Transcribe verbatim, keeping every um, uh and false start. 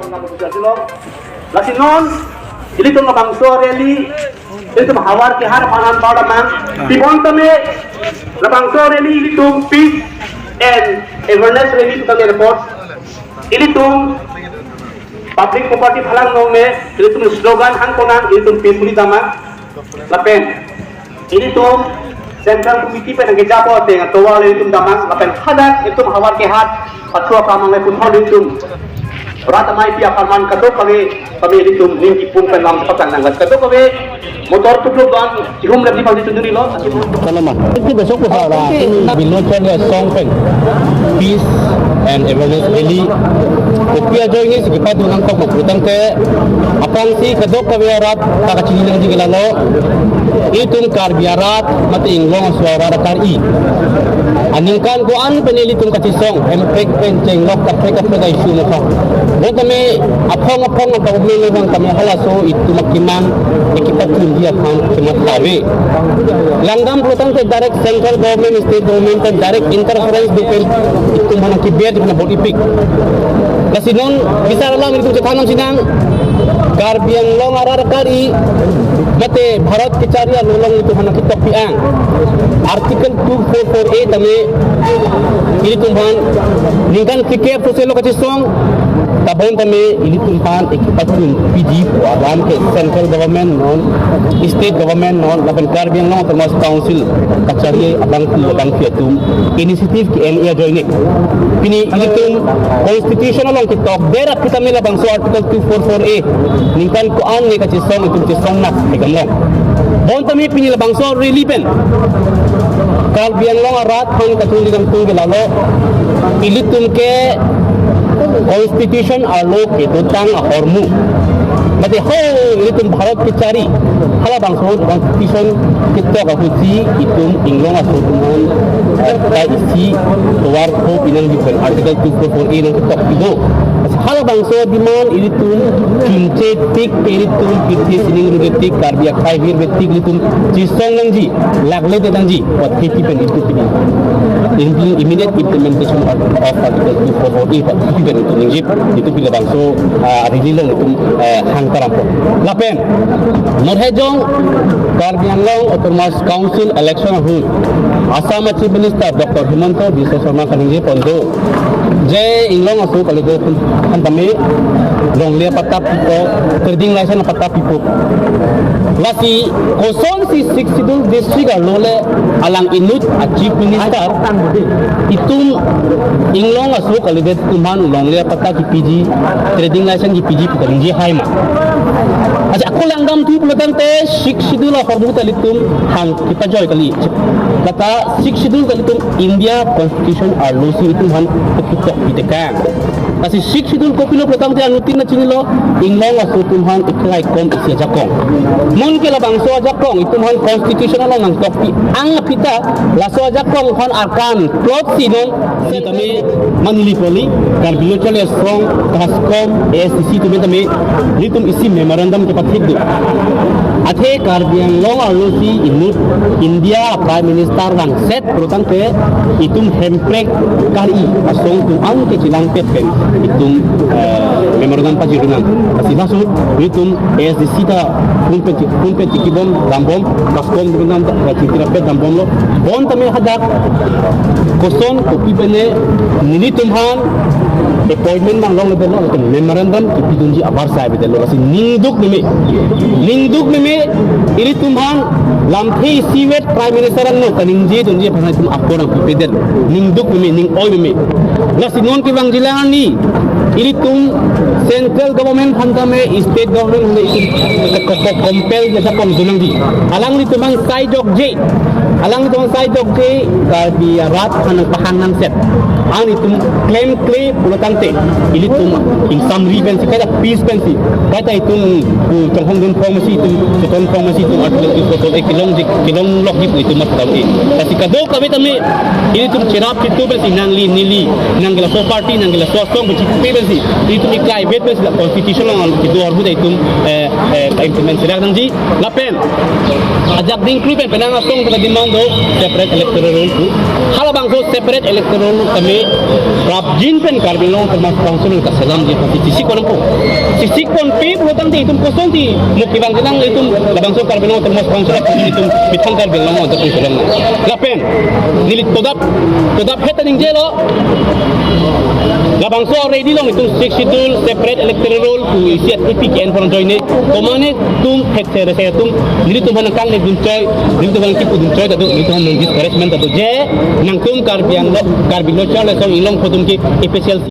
Lasi non, ilitum labangso rally, ilitum havar kehar aphan an bar damnang. Pibon tame, labangso rally ilitum peace and awareness rally tame report. Ilitum public property phalang nong me, ilitum slogan hang konang, ilitum peacefully damnang. Lapen ilitum Central Committee pen nangkejapo ateng atovar le ilitum damnang, lapen hadak ilitum havar kehar pathu apamang le punhon ilitum rat amei api apharman kadokave kami ilitum ning kipung pen lam patang nang kadokave motor tukluk don ihum lebih pagi tunduri lo. Salamat. Iti besok ko sala. Bilo chale song pen peace and awareness rally. Kopi ajoine si kipatu nangkok ma putangte aphrangsi kadokave arat ta kachini nangji ke lalo. Itum Karbi arat mate Inglong aso arat akari. Aningkan ko-an pen ilitum kachisong, hemprek pen chenglok kaprek kaprek issue mokha. Bon tame aphong aphong government le bang tame halaso itum akemang ekipatun dia aphan kemat lave. Langdam putangte direct central government, state government pen direct interference do pen itum aphan keber di aphan bol ipik. Lasi non bisar alam itum chethan nangji nang Karbi Anglong arat akari mate Bharat kachari along itum aphan ketok pi-ang. Article two four four A tame ilitum aphan ningkan phlikep sose lo kachisong, ta bon tame ilitum aphan ekipatun piji pu alam ke central government non, state government non, lapen Karbi Anglong Autonomous Council kachari abang tu abang pi atum initiative ke-en ajoine. Pini ilitum constitution along ketok der aphi tame labangso article two four four A ningkan ko-an ne kachisong itum chisong nang ke gamlong. Bon tame pini labangso rally pen Karbi Anglong arat aphan kachunji nangtung ke lalo, ilitum ke constitution arlo kedotang ahormu. Mate ho ilitum Bharat kachari halabangso constitution ketok ahutsi itum Inglong aso atum aphan, eh, ta isi tovar ko pinangji pen article two four four A nangketok pido. Halabangso demand ilitum chunche tik, ilitum pithi sining rude tik, Karbi akhai virve tik ilitum chisong nangji, lagle de nangji, what K T pen itum pini. Implement-, immediate implementation of, of article two four four A, what K T pen itum nangji, itum pini labangso, ah, rally along itum, eh, hang tarampo. Lapen non hejong Karbi Anglong Autonomous Council election ahut Assam Chief Minister Doctor Himanta Biswa Sarma kaningje pon do. Je Inglong aso kalidet aphan tame longle apatta pipo, trading license apatta pipo. Lasi kosonsi Sixth Schedule district arlo le alang inut a Chief Minister itum Inglong aso kalidet atum aphan longle apatta kipiji, trading license kipiji pu kaningje hai ma. Acha ako langdam thu pulotangte Sixth Schedule ahormu ta ilitum hang kepajoi kali. Lata Sixth Schedule ta ilitum India Constitution arlosi itum aphan ketok pitekang. Lasi Sixth Schedule kopilo pulotangte anuttin nangchinilo, Inglong aso atum aphan iklai kom isi ajakong. Non ke labangso ajakong itum aphan constitution along nangtok pi-ang aphi ta laso ajakong aphan arkan plot si non setame manili poli, Karbi Lo Charli Asong, KASCOM, A S D C atum tame ilitum isi memorandum kepathik do. Athe Karbi Anglong arlosi inut India Prime Minister vangset pulotangte itum hemprek kari asong atum an kechilangpet pen itum, eh, memorandum pajirunang. Lasi laso itum A S D C ta phone pen chi-, phone pen chikibom dambom, KASCOM atum ta, eh, chikirapet dambomlo. Bon tame hadak koson kopi pene nelitum aphan appointment mang longledetlo, lapen memorandum kipidunji abar sai bedetlo. Lasi ningduk meme, ningduk meme, ilitum aphan lamthe isivet Prime Minister angno kaningjedunji aphan itum apor nangpipedet, ningduk meme, ning-oi meme. Lasi non kevangjilang arni ilitum central government aphan tame state government aphan itum ko-, ko-, compel jasa pon dunangji. Alanglitum aphan sai jokje, alanglitum aphan sai jokje, Karbi arat aphan nangpahang nangset. An itum klemkle pulotangte ilitum ingsamri pensi, kaita peace pensi, kaita itum, uh, chonghong dun phong masi itum, chuton phong masi itum, article two four four A kelongji, kelonglokji pu itum matha tame. Lasi kadokave tame ilitum cherap chitu pensi nangli neli, nangli laso party, nangli laso asong pensi pi pensi, ilitum iklai bet pensi la constitution along kedo ahormu ta itum, eh, eh, implement serak nangji. Lapen ajak dingkri pen penang asong ta demand do separate electoral roll pu. Halabangso separate electoral roll tame Prapjin pen Karbi Anglong Autonomous Council kaselam ji pasi sisi konpo. Sisi konpe pulo tangte itum kosonti mo kevang jinang itum labangso Karbi Anglong Autonomous Council itum methang Karbi Anglong Autonomous Council. Lapen neli todap todap het ta ningjelo. Labangso already long itum Sixth Schedule, separate electoral roll pu isi A P K N pon joine. Komane tum het se rese tum nelitum aphan kangledun choi, nelitum aphan kipudun choi ta do, nelitum aphan discouragement ta do je nangtum Karbi Anglong, Karbi Lo Charli Asong Inglong aphutum ke A P H L C